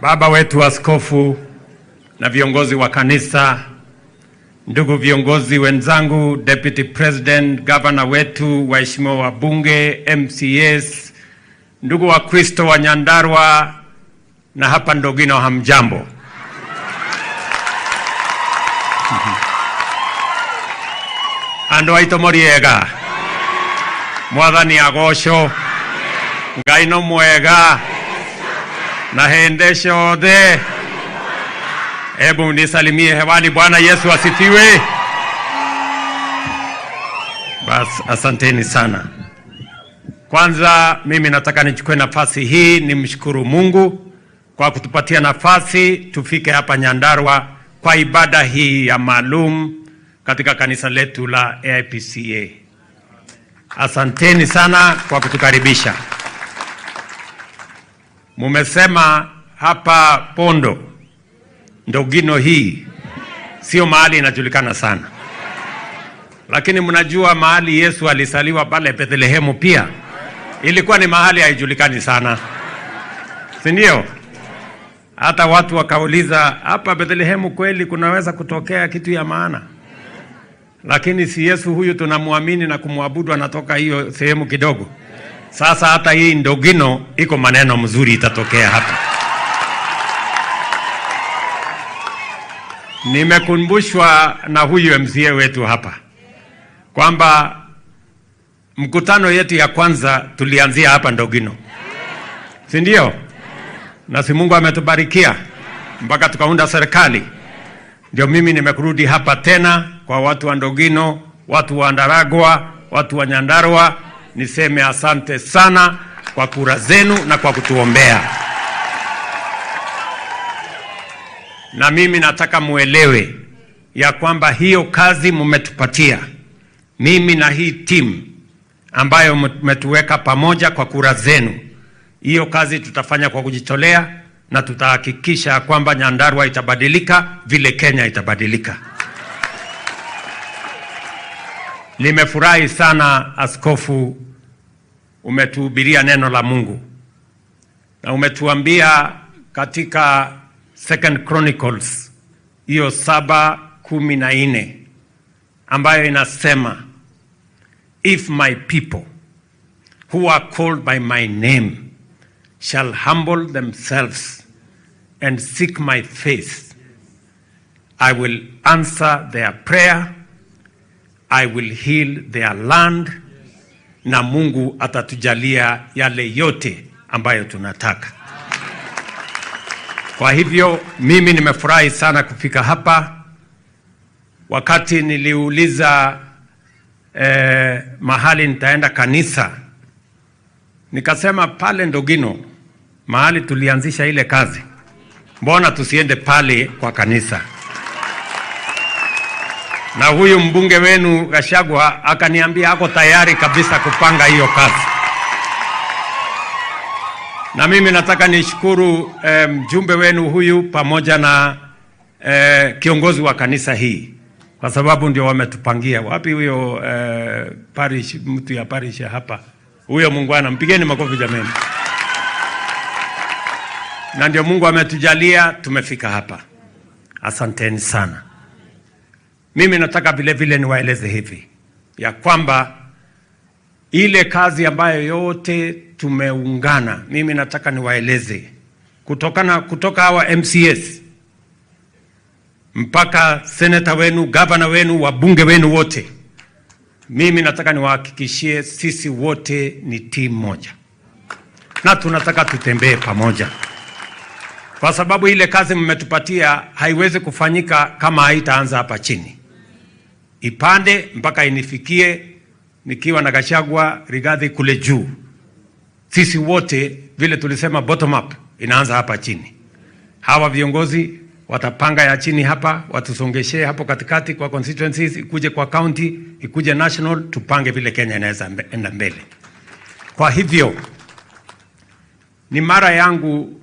Baba wetu askofu na viongozi wa kanisa, ndugu viongozi wenzangu, Deputy President, Governor wetu, waheshimiwa wabunge, MCAs, ndugu wa Kristo wa Nyandarua na hapa Ndogino, hamjambo. Andu aitũ mũrĩega, Mwathani agocwo, Ngai no mwega na hĩndĩ ciothe. Hebu nisalimie hewani. Bwana Yesu asifiwe. Bas, asanteni sana. Kwanza mimi nataka nichukue nafasi hii nimshukuru Mungu kwa kutupatia nafasi tufike hapa Nyandarua kwa ibada hii ya maalum katika kanisa letu la AIPCA. Asanteni sana kwa kutukaribisha. Mumesema hapa Pondo, Ndogino hii sio mahali inajulikana sana, lakini mnajua mahali Yesu alisaliwa pale Bethlehemu pia ilikuwa ni mahali haijulikani sana, si ndio? Hata watu wakauliza, hapa Bethlehemu kweli kunaweza kutokea kitu ya maana? Lakini si Yesu huyu tunamwamini na kumwabudu anatoka hiyo sehemu kidogo. Sasa hata hii Ndogino iko maneno mzuri itatokea hapa. Nimekumbushwa na huyu MCA wetu hapa kwamba mkutano yetu ya kwanza tulianzia hapa Ndogino, si ndio? Na si Mungu ametubarikia mpaka tukaunda serikali. Ndio mimi nimekurudi hapa tena kwa watu wa Ndogino, watu wa Ndaragwa, watu wa Nyandarua, niseme asante sana kwa kura zenu na kwa kutuombea. Na mimi nataka muelewe ya kwamba hiyo kazi mmetupatia, mimi na hii timu ambayo mmetuweka pamoja kwa kura zenu, hiyo kazi tutafanya kwa kujitolea na tutahakikisha kwamba Nyandarua itabadilika vile Kenya itabadilika. Nimefurahi sana askofu, umetuhubiria neno la Mungu na umetuambia katika Second Chronicles hiyo 7:14 ambayo inasema, if my people who are called by my name shall humble themselves and seek my face, I will answer their prayer, I will heal their land, na Mungu atatujalia yale yote ambayo tunataka. Kwa hivyo mimi nimefurahi sana kufika hapa. Wakati niliuliza mahali nitaenda kanisa, nikasema pale Ndogino mahali tulianzisha ile kazi, mbona tusiende pale kwa kanisa? Na huyu mbunge wenu Gachagua akaniambia ako tayari kabisa kupanga hiyo kazi. Na mimi nataka nishukuru mjumbe wenu huyu pamoja na kiongozi wa kanisa hii, kwa sababu ndio wametupangia. Wapi huyo parish, mtu ya parish hapa, huyo muungwana, mpigeni makofi jameni. Na ndio Mungu ametujalia tumefika hapa. Asanteni sana. Mimi nataka vile vile niwaeleze hivi ya kwamba ile kazi ambayo yote tumeungana, mimi nataka niwaeleze kutoka hawa MCS mpaka senator wenu, governor wenu, wabunge wenu wote, mimi nataka niwahakikishie sisi wote ni timu moja na tunataka tutembee pamoja, kwa sababu ile kazi mmetupatia haiwezi kufanyika kama haitaanza hapa chini, ipande mpaka inifikie nikiwa na Gachagua, Rigathi kule juu. Sisi wote vile tulisema bottom up, inaanza hapa chini. Hawa viongozi watapanga ya chini hapa, watusongeshee hapo katikati kwa constituencies, ikuje kwa county, ikuje national, tupange vile Kenya inaweza enda mbele. Kwa hivyo ni mara yangu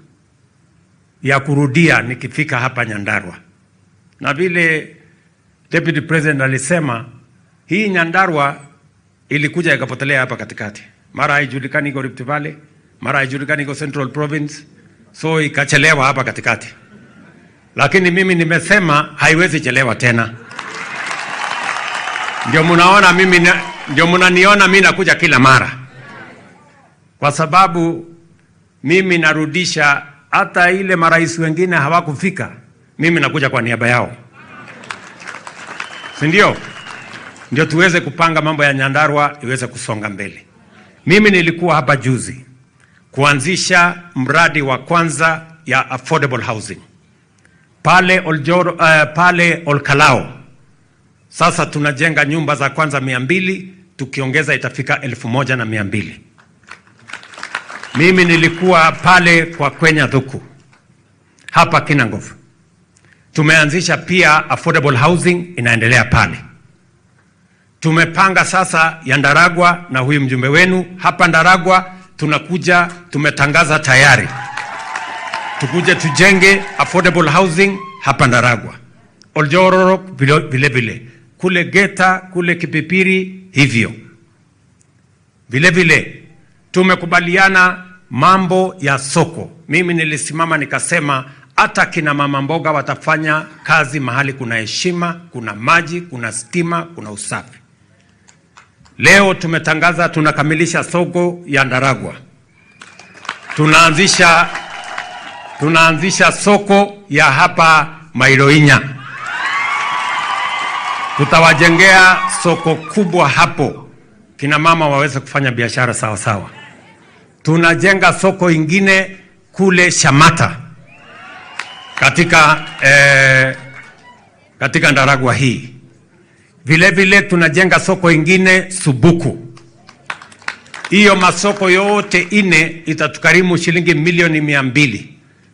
ya kurudia nikifika hapa Nyandarua, na vile Deputy President alisema hii Nyandarua ilikuja ikapotelea hapa katikati, mara haijulikani iko Rift Valley, mara haijulikani iko Central Province. So ikachelewa hapa katikati, lakini mimi nimesema haiwezi chelewa tena. Ndio munaona mimi, ndio munaniona mimi nakuja kila mara, kwa sababu mimi narudisha hata ile marais wengine hawakufika, mimi nakuja kwa niaba yao, si ndio? Ndio tuweze kupanga mambo ya Nyandarua iweze kusonga mbele. Mimi nilikuwa hapa juzi kuanzisha mradi wa kwanza ya affordable housing pale Oljoro, pale Olkalou. Sasa tunajenga nyumba za kwanza 200, tukiongeza itafika 1,200. Mimi nilikuwa pale kwa Kwenya Thuku hapa Kinangop. Tumeanzisha pia affordable housing inaendelea pale. Tumepanga sasa ya Ndaragwa na huyu mjumbe wenu hapa Ndaragwa, tunakuja, tumetangaza tayari tukuje tujenge affordable housing hapa Ndaragwa, Oljororok vile vile, kule Geta, kule Kipipiri hivyo vile vile. Tumekubaliana mambo ya soko. Mimi nilisimama nikasema hata kina mama mboga watafanya kazi mahali kuna heshima, kuna maji, kuna stima, kuna usafi. Leo tumetangaza tunakamilisha soko ya Ndaragwa, tunaanzisha soko ya hapa Mairoinya. Tutawajengea soko kubwa hapo, kina mama waweze kufanya biashara sawa sawa. Tunajenga soko ingine kule Shamata katika Ndaragwa hii. Vile vile tunajenga soko ingine Subuku. Hiyo masoko yote ine itatukarimu shilingi milioni 200,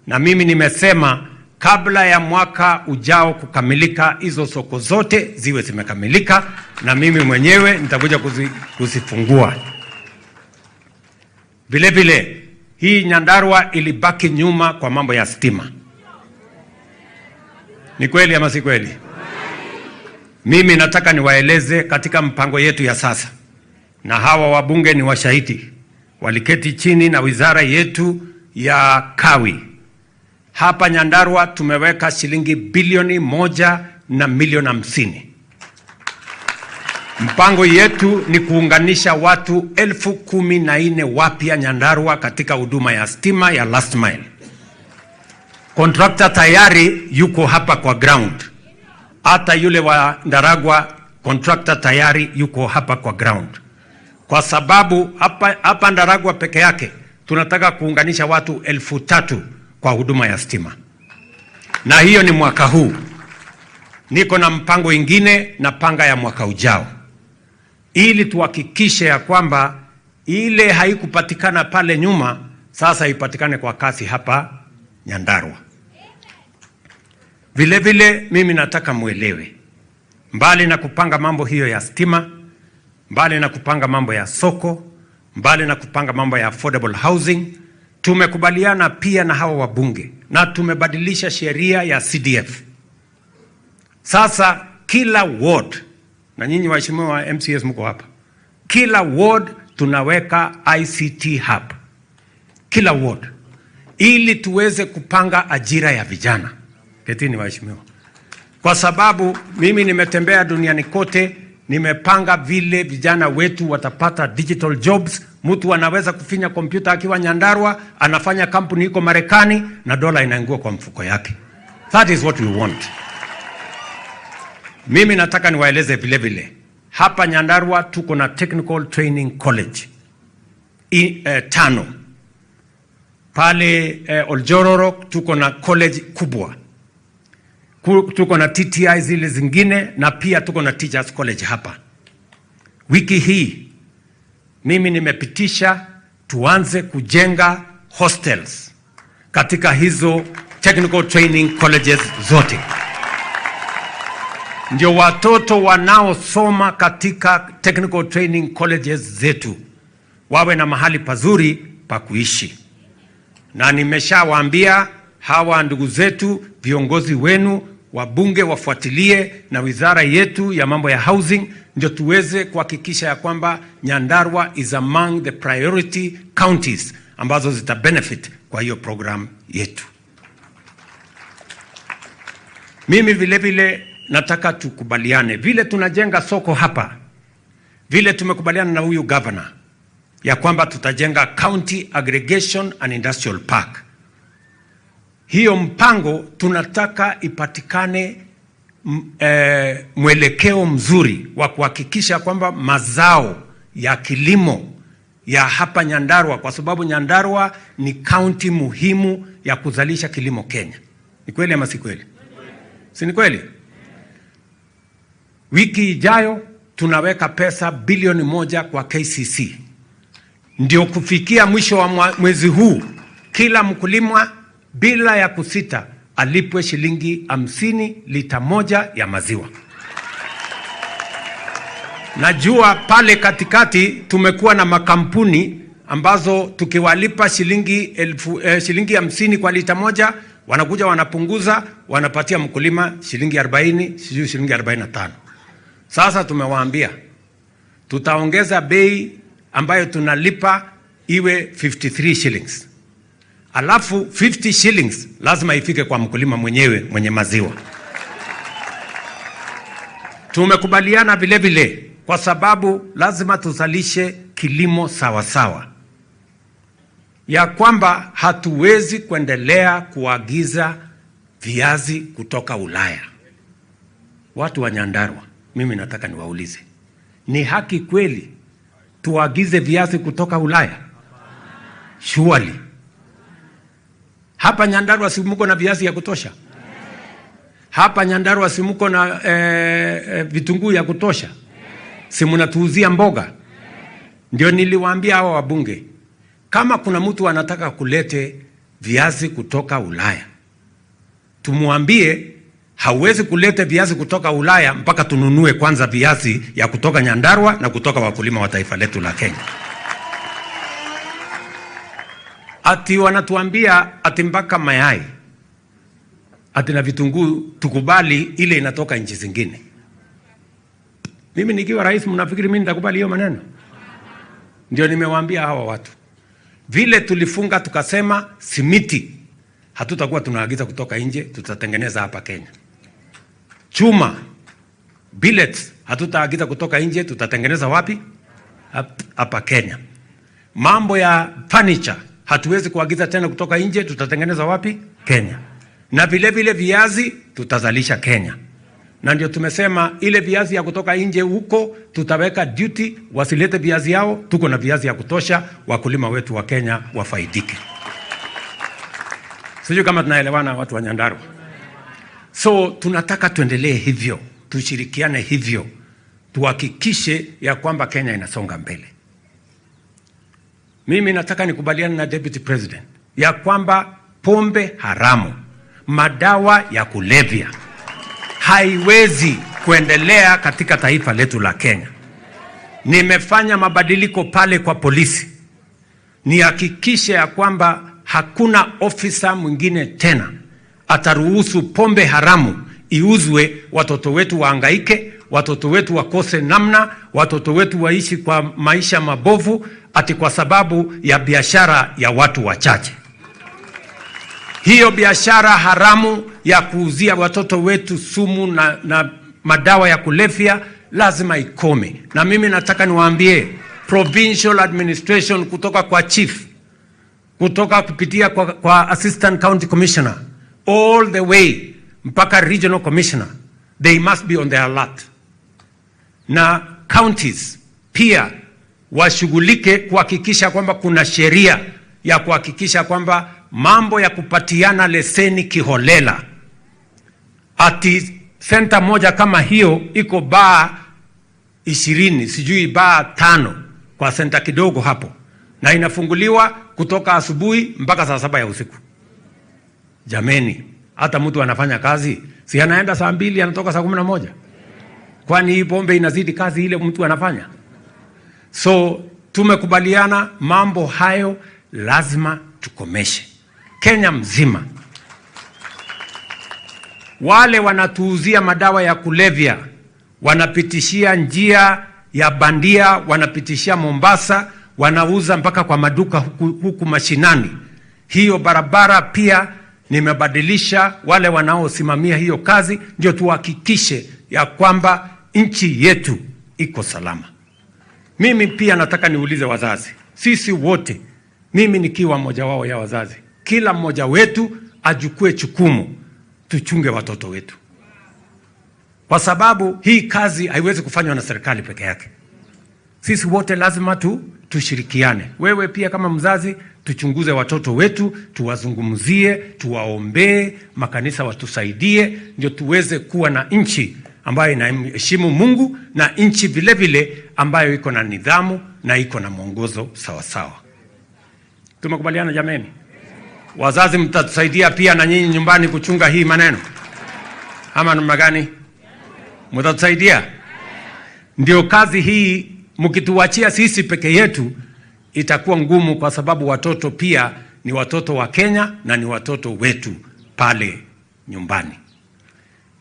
na mimi nimesema kabla ya mwaka ujao kukamilika, hizo soko zote ziwe zimekamilika, na mimi mwenyewe nitakuja kuzifungua. Vile vile hii Nyandarua ilibaki nyuma kwa mambo ya stima. Ni kweli ama si kweli? Mimi nataka niwaeleze katika mpango yetu ya sasa, na hawa wabunge ni washahidi, waliketi chini na wizara yetu ya Kawi. Hapa Nyandarua tumeweka shilingi bilioni 1 na milioni 50. Mpango yetu ni kuunganisha watu 14,000 wapya Nyandarua katika huduma ya stima ya last mile. Contractor tayari yuko hapa kwa ground. Hata yule wa Ndaragwa, contractor tayari yuko hapa kwa ground, kwa sababu hapa Ndaragwa peke yake tunataka kuunganisha watu 3,000 kwa huduma ya stima, na hiyo ni mwaka huu. Niko na mpango ingine na panga ya mwaka ujao, ili tuhakikishe ya kwamba ile haikupatikana pale nyuma sasa ipatikane kwa kasi hapa Nyandarua. Vile vile mimi nataka muelewe, mbali na kupanga mambo hiyo ya stima, mbali na kupanga mambo ya soko, mbali na kupanga mambo ya affordable housing, tumekubaliana pia na hawa wabunge na tumebadilisha sheria ya CDF. Sasa kila ward, na nyinyi waheshimiwa wa MCAs mko hapa, kila ward tunaweka ICT hub, kila ward, ili tuweze kupanga ajira ya vijana. Ketini waheshimiwa, kwa sababu mimi nimetembea duniani kote, nimepanga vile vijana wetu watapata digital jobs. Mtu anaweza kufinya kompyuta akiwa Nyandarua, anafanya kampuni iko Marekani na dola inaingia kwa mfuko yake. That is what we want. Mimi nataka niwaeleze vile vile, hapa Nyandarua tuko na Technical Training College tano pale Oljororok tuko na college kubwa, tuko na TTI zile zingine na pia tuko na Teachers College hapa. Wiki hii mimi nimepitisha tuanze kujenga hostels katika hizo technical training colleges zote, ndio watoto wanaosoma katika technical training colleges zetu wawe na mahali pazuri pa kuishi. Na nimeshawaambia hawa ndugu zetu viongozi wenu wabunge wafuatilie na wizara yetu ya mambo ya housing, ndio tuweze kuhakikisha ya kwamba Nyandarua is among the priority counties. ambazo zita benefit kwa hiyo program yetu. Mimi vile vile nataka tukubaliane vile tunajenga soko hapa, vile tumekubaliana na huyu governor ya kwamba tutajenga County Aggregation and Industrial Park. Hiyo mpango tunataka ipatikane mwelekeo mzuri wa kuhakikisha kwamba mazao ya kilimo ya hapa Nyandarua, kwa sababu Nyandarua ni kaunti muhimu ya kuzalisha kilimo Kenya. Ni kweli ama si kweli? Si ni kweli? Wiki ijayo tunaweka pesa bilioni 1 kwa KCC, ndio kufikia mwisho wa mwezi huu kila mkulima bila ya kusita alipwe shilingi 50 lita 1 ya maziwa. Najua pale katikati tumekuwa na makampuni ambazo tukiwalipa shilingi 50 kwa lita 1, wanakuja wanapunguza, wanapatia mkulima shilingi 40, sijui shilingi 45. Sasa tumewaambia tutaongeza bei ambayo tunalipa iwe 53 shillings. Alafu 50 shillings lazima ifike kwa mkulima mwenyewe mwenye maziwa. Tumekubaliana vile vile, kwa sababu lazima tuzalishe kilimo sawa sawa, ya kwamba hatuwezi kuendelea kuagiza viazi kutoka Ulaya. Watu wa Nyandarua, mimi nataka niwaulize, ni haki kweli tuagize viazi kutoka Ulaya? Surely. Hapa Nyandarua si mko na viazi ya kutosha? Hapa Nyandarua si mko na vitunguu ya kutosha? Si mnatuuzia mboga? Ndio niliwaambia hawa wabunge, kama kuna mtu anataka kulete viazi kutoka Ulaya, tumwambie hauwezi kuleta viazi kutoka Ulaya mpaka tununue kwanza viazi ya kutoka Nyandarua na kutoka wakulima wa taifa letu la Kenya. Ati wanatuambia ati mpaka mayai ati na vitunguu tukubali ile inatoka nchi zingine. Mimi nikiwa rais, mnafikiri mimi nitakubali hiyo maneno? Ndio nimewaambia hawa watu, vile tulifunga tukasema simiti hatutakuwa tunaagiza kutoka nje, tutatengeneza hapa Kenya. Chuma billets hatutaagiza kutoka nje, tutatengeneza wapi? Hapa Kenya. Mambo ya furniture hatuwezi kuagiza tena kutoka nje, tutatengeneza wapi? Kenya. Na vile vile viazi tutazalisha Kenya. Na ndio tumesema ile viazi ya kutoka nje huko tutaweka duty, wasilete viazi yao, tuko na viazi ya kutosha, wakulima wetu wa Kenya wafaidike. Sijui kama tunaelewana watu wa Nyandarua. So tunataka tuendelee hivyo, tushirikiane hivyo, tuhakikishe ya kwamba Kenya inasonga mbele. Mimi nataka nikubaliane na Deputy President ya kwamba pombe haramu, madawa ya kulevya haiwezi kuendelea katika taifa letu la Kenya. Nimefanya mabadiliko pale kwa polisi, nihakikishe ya kwamba hakuna ofisa mwingine tena ataruhusu pombe haramu iuzwe, watoto wetu waangaike, watoto wetu wakose namna, watoto wetu waishi kwa maisha mabovu, ati kwa sababu ya biashara ya watu wachache. Hiyo biashara haramu ya kuuzia watoto wetu sumu na madawa ya kulevya lazima ikome. Na mimi nataka niwaambie provincial administration, kutoka kwa chief, kutoka kupitia kwa assistant county commissioner, all the way mpaka regional commissioner, they must be on their alert. Na counties pia washughulike kuhakikisha kwamba kuna sheria ya kuhakikisha kwamba mambo ya kupatiana leseni kiholela, ati senta moja kama hiyo iko baa 20, sijui baa 5 kwa senta kidogo hapo, na inafunguliwa kutoka asubuhi mpaka saa 7 ya usiku. Jameni, hata mtu anafanya kazi, si anaenda saa 2 anatoka saa 11? Kwani hii pombe inazidi kazi ile mtu anafanya? So tumekubaliana mambo hayo lazima tukomeshe Kenya mzima. Wale wanatuuzia madawa ya kulevya wanapitishia njia ya bandia, wanapitishia Mombasa, wanauza mpaka kwa maduka huku mashinani. Hiyo barabara pia nimebadilisha wale wanaosimamia hiyo kazi, ndio tuhakikishe ya kwamba nchi yetu iko salama. Mimi pia nataka niulize wazazi, sisi wote, mimi nikiwa mmoja wao ya wazazi, kila mmoja wetu ajukue jukumu tuchunge watoto wetu, kwa sababu hii kazi haiwezi kufanywa na serikali peke yake. Sisi wote lazima tushirikiane. Wewe pia kama mzazi, tuchunguze watoto wetu, tuwazungumzie, tuwaombee, makanisa watusaidie, ndio tuweze kuwa na nchi ambayo inaheshimu Mungu na nchi vile vile ambayo iko na nidhamu na iko na mwongozo sawa sawa. Tumekubaliana jameni? Wazazi mtatusaidia pia na nyinyi nyumbani kuchunga hii maneno, ama namna gani? Mtatusaidia? Ndio kazi hii, mkituachia sisi peke yetu itakuwa ngumu, kwa sababu watoto pia ni watoto wa Kenya na ni watoto wetu pale nyumbani.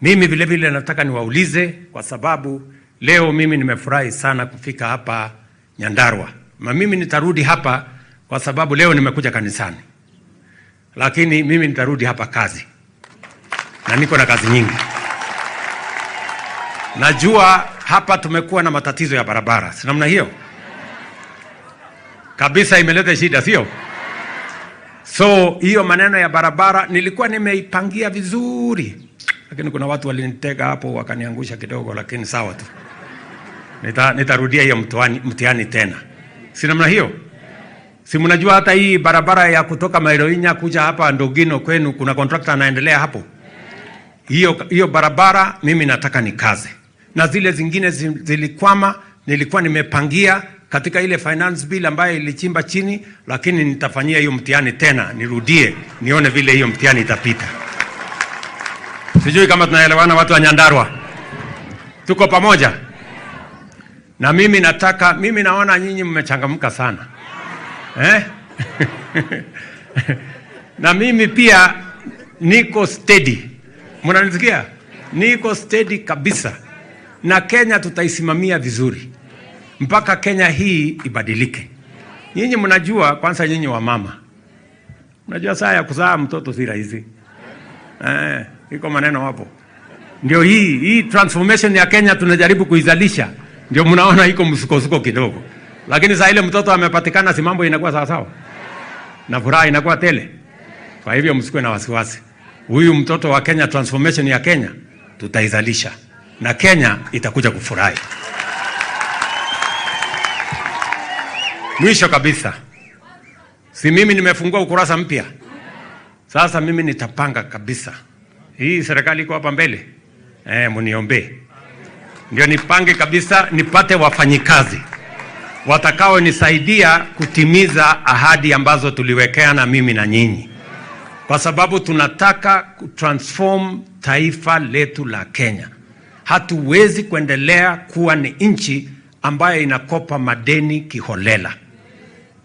Mimi vile vile nataka niwaulize, kwa sababu leo mimi nimefurahi sana kufika hapa Nyandarua. Na mimi nitarudi hapa kwa sababu leo nimekuja kanisani, lakini mimi nitarudi hapa kazi, na niko na kazi nyingi. Najua hapa tumekuwa na matatizo ya barabara, si namna hiyo? Kabisa imeleta shida, sio? So hiyo maneno ya barabara nilikuwa nimeipangia vizuri, lakini kuna watu walinitega hapo wakaniangusha kidogo, lakini sawa tu. Nitarudia hiyo mtihani tena. Si namna hiyo? Si mnajua hata hii barabara ya kutoka Mairoinya kuja hapa Ndogino kwenu kuna contractor anaendelea hapo. Hiyo barabara mimi nataka nikaze. Na zile zingine zilikwama, nilikuwa nimepangia katika ile finance bill ambayo ilichimba chini, lakini nitafanyia hiyo mtihani tena, nirudie nione vile hiyo mtihani itapita. Sijui kama tunaelewana watu wa Nyandarua. Tuko pamoja? Na mimi nataka, mimi naona nyinyi mmechangamka sana. Eh? Na mimi pia niko steady. Mnanisikia? Niko steady kabisa. Na Kenya tutaisimamia vizuri mpaka Kenya hii ibadilike. Nyinyi mnajua, kwanza nyinyi wa mama, mnajua saa ya kuzaa mtoto si rahisi. Iko maneno hapo. Ndio hii transformation ya Kenya tunajaribu kuizalisha. Ndio mnaona iko msukosuko kidogo. Lakini saa ile mtoto amepatikana, si mambo inakuwa sawa sawa? Na furaha inakuwa tele. Kwa hivyo msikuwe na wasiwasi. Huyu mtoto wa Kenya, transformation ya Kenya tutaizalisha, na Kenya itakuja kufurahi. Mwisho kabisa, si mimi nimefungua ukurasa mpya. Sasa mimi nitapanga kabisa. Hii serikali iko hapa mbele. Mniombe. Ndio nipange kabisa, nipate wafanyikazi watakao nisaidia kutimiza ahadi ambazo tuliwekeana mimi na nyinyi. Kwa sababu tunataka kutransform taifa letu la Kenya. Hatuwezi kuendelea kuwa ni nchi ambayo inakopa madeni kiholela.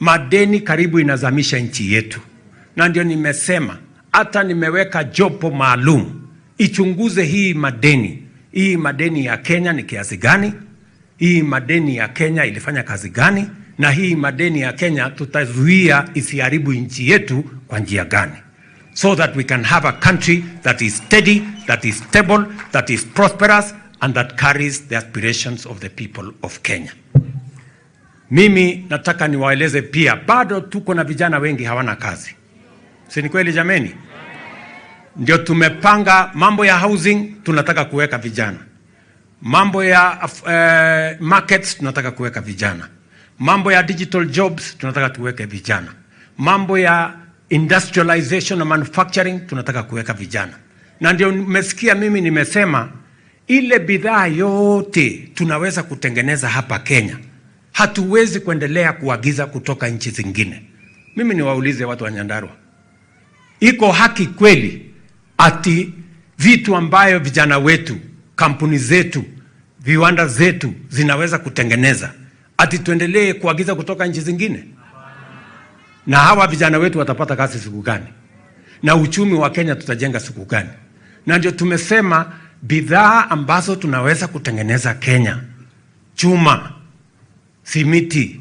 Madeni karibu inazamisha nchi yetu. Na ndio nimesema, hata nimeweka jopo maalum ichunguze hii madeni. Hii madeni ya Kenya ni kiasi gani? Hii madeni ya Kenya ilifanya kazi gani? Na hii madeni ya Kenya tutazuia isiharibu nchi yetu kwa njia gani? So that we can have a country that is steady, that is stable, that is prosperous, and that carries the aspirations of the people of Kenya. Mimi nataka niwaeleze pia, bado tuko na vijana wengi hawana kazi. Si ni kweli jameni? Ndio tumepanga mambo ya housing, tunataka kuweka vijana. Mambo ya markets, tunataka kuweka vijana. Mambo ya digital jobs, tunataka tuweke vijana. Mambo ya industrialization na manufacturing, tunataka kuweka vijana. Na ndio mmesikia mimi nimesema, ile bidhaa yote tunaweza kutengeneza hapa Kenya. Hatuwezi kuendelea kuagiza kutoka nchi zingine. Mimi niwaulize watu wa Nyandarua, iko haki kweli ati vitu ambayo vijana wetu, kampuni zetu, viwanda zetu zinaweza kutengeneza, ati tuendelee kuagiza kutoka nchi zingine? Na hawa vijana wetu watapata kazi siku gani? Na uchumi wa Kenya tutajenga siku gani? Na ndio tumesema bidhaa ambazo tunaweza kutengeneza Kenya, chuma, simiti,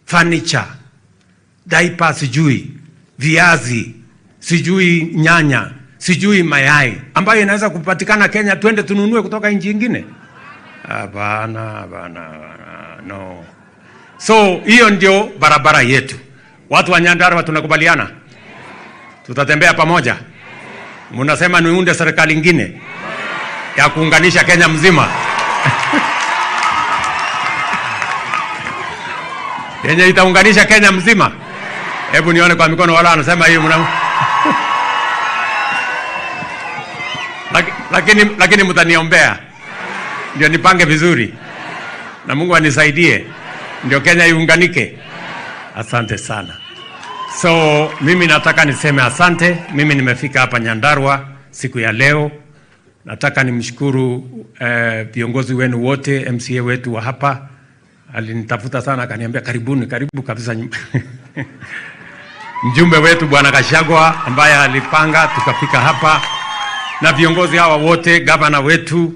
furniture, diaper, sijui viazi, sijui nyanya, sijui mayai ambayo inaweza kupatikana Kenya, twende tununue kutoka nchi nyingine? Hapana, hapana, hapana, no. So hiyo ndio barabara yetu. Watu wa Nyandarua tunakubaliana? Tutatembea pamoja? Mnasema niunde serikali ingine ya kuunganisha Kenya mzima yenye itaunganisha Kenya mzima? Hebu nione kwa mikono wala anasema hiyo mna lakini mtaniombea ndio nipange vizuri na Mungu anisaidie ndio Kenya iunganike. Asante sana. So mimi nataka niseme asante. Mimi nimefika hapa Nyandarua siku ya leo. Nataka nimshukuru viongozi wenu wote, MCA wetu wa hapa alinitafuta sana akaniambia karibuni, karibu kabisa. Mjumbe wetu Bwana Gachagua ambaye alipanga tukafika hapa, na viongozi hawa wote, gavana wetu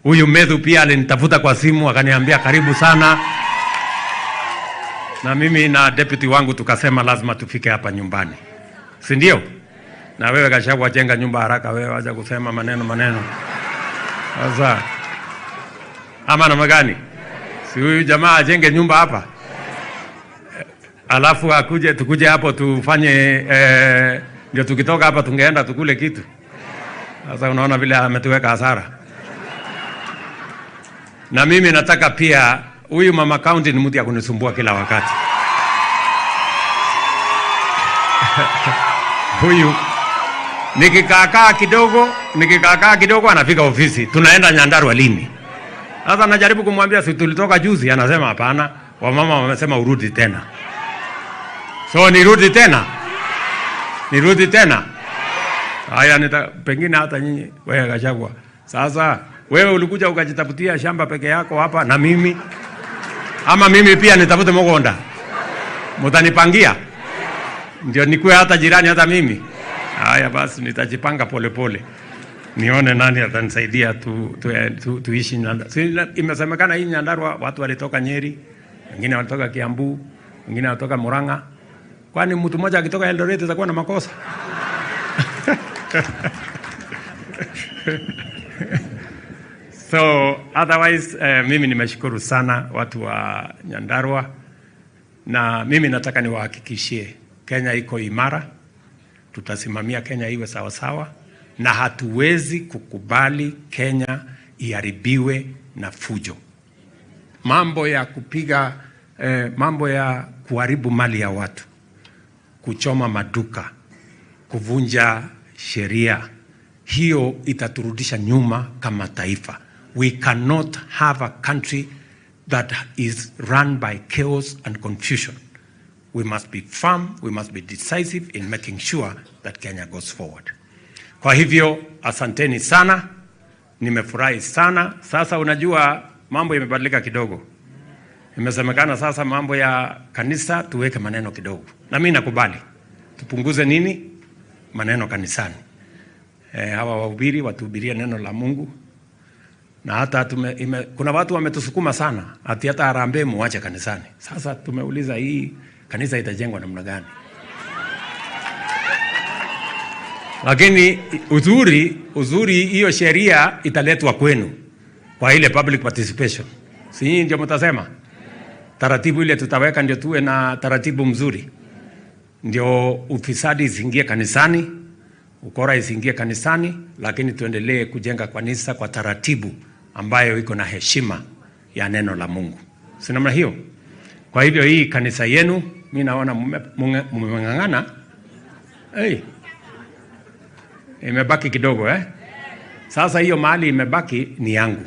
huyu Methu pia alinitafuta kwa simu akaniambia karibu sana, na mimi na deputy wangu tukasema lazima tufike hapa nyumbani, si ndio? Na wewe Gachagua, jenga nyumba haraka, wewe wacha kusema maneno maneno. Sasa ama namna gani? Si huyu jamaa ajenge nyumba hapa alafu akuje tukuje hapo tufanye ndio tukitoka hapa tungeenda tukule kitu. Sasa unaona vile ametuweka hasara. Na mimi nataka pia huyu mama county ni mtu ya kunisumbua kila wakati. Huyu nikikaakaa kidogo anafika ofisi, tunaenda Nyandarua lini? Sasa najaribu kumwambia si tulitoka juzi, anasema hapana, wamama wamesema urudi tena. So nirudi tena? Nirudi tena? Haya, pengine hata nyinyi wewe Gachagua. Sasa wewe ulikuja ukajitafutia shamba peke yako hapa na mimi, ama mimi pia nitafute mgonda? Mtanipangia? Ndio nikuwe hata jirani hata mimi. Haya basi nitajipanga pole pole. Nione nani atanisaidia tuishi Nyandarua. Si imesemekana hii Nyandarua watu walitoka Nyeri, wengine walitoka Kiambu, wengine walitoka Murang'a. Kwani mtu mmoja akitoka Eldoret atakuwa na makosa? So otherwise mimi nimeshukuru sana watu wa Nyandarua, na mimi nataka niwahakikishie Kenya iko imara. Tutasimamia Kenya iwe sawa sawa, na hatuwezi kukubali Kenya iharibiwe na fujo. Mambo ya kupiga mambo ya kuharibu mali ya watu, kuchoma maduka, kuvunja sheria, hiyo itaturudisha nyuma kama taifa. We cannot have a country that is run by chaos and confusion. We must be firm, we must be decisive in making sure that Kenya goes forward. Kwa hivyo, asanteni sana, nimefurahi sana. Sasa unajua mambo yamebadilika kidogo. Imesemekana sasa mambo ya kanisa tuweke maneno kidogo. Na mimi nakubali. Tupunguze nini? Maneno kanisani. Hawa wahubiri watuhubirie neno la Mungu. Na hata kuna watu wametusukuma sana, ati hata harambee muache kanisani. Sasa tumeuliza hii kanisa itajengwa namna gani? Lakini uzuri hiyo sheria italetwa kwenu kwa ile public participation. Si nyinyi ndio mtasema? Taratibu ile tutaweka ndio tuwe na taratibu mzuri. Ndio ufisadi isiingie kanisani, ukora isiingie kanisani, lakini tuendelee kujenga kanisa kwa taratibu ambayo iko na heshima ya neno la Mungu. Si namna hiyo? Kwa hivyo hii kanisa yenu, mimi naona mmeng'ang'ana. Hey. Imebaki kidogo eh? Sasa hiyo mali imebaki ni yangu.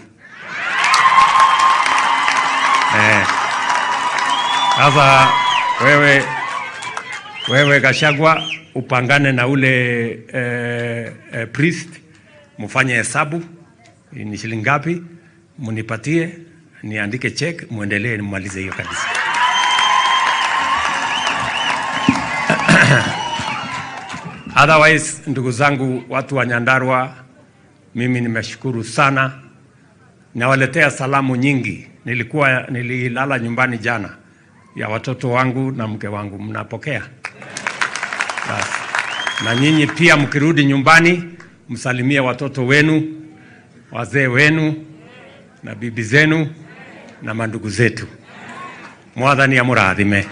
Sasa wewe Gachagua upangane na ule priest, mfanye hesabu ni shilingi ngapi, mnipatie, niandike check, muendelee nimalize hiyo kanisa. Otherwise, ndugu zangu watu wa Nyandarua, mimi nimeshukuru sana. Nawaletea salamu nyingi. Nililala nyumbani jana. ya watoto wangu na mke wangu. Mnapokea? Basi. Na nyinyi pia mkirudi nyumbani, msalimie watoto wenu, wazee wenu na bibi zenu na mandugu zetu. Mwathani amurathime.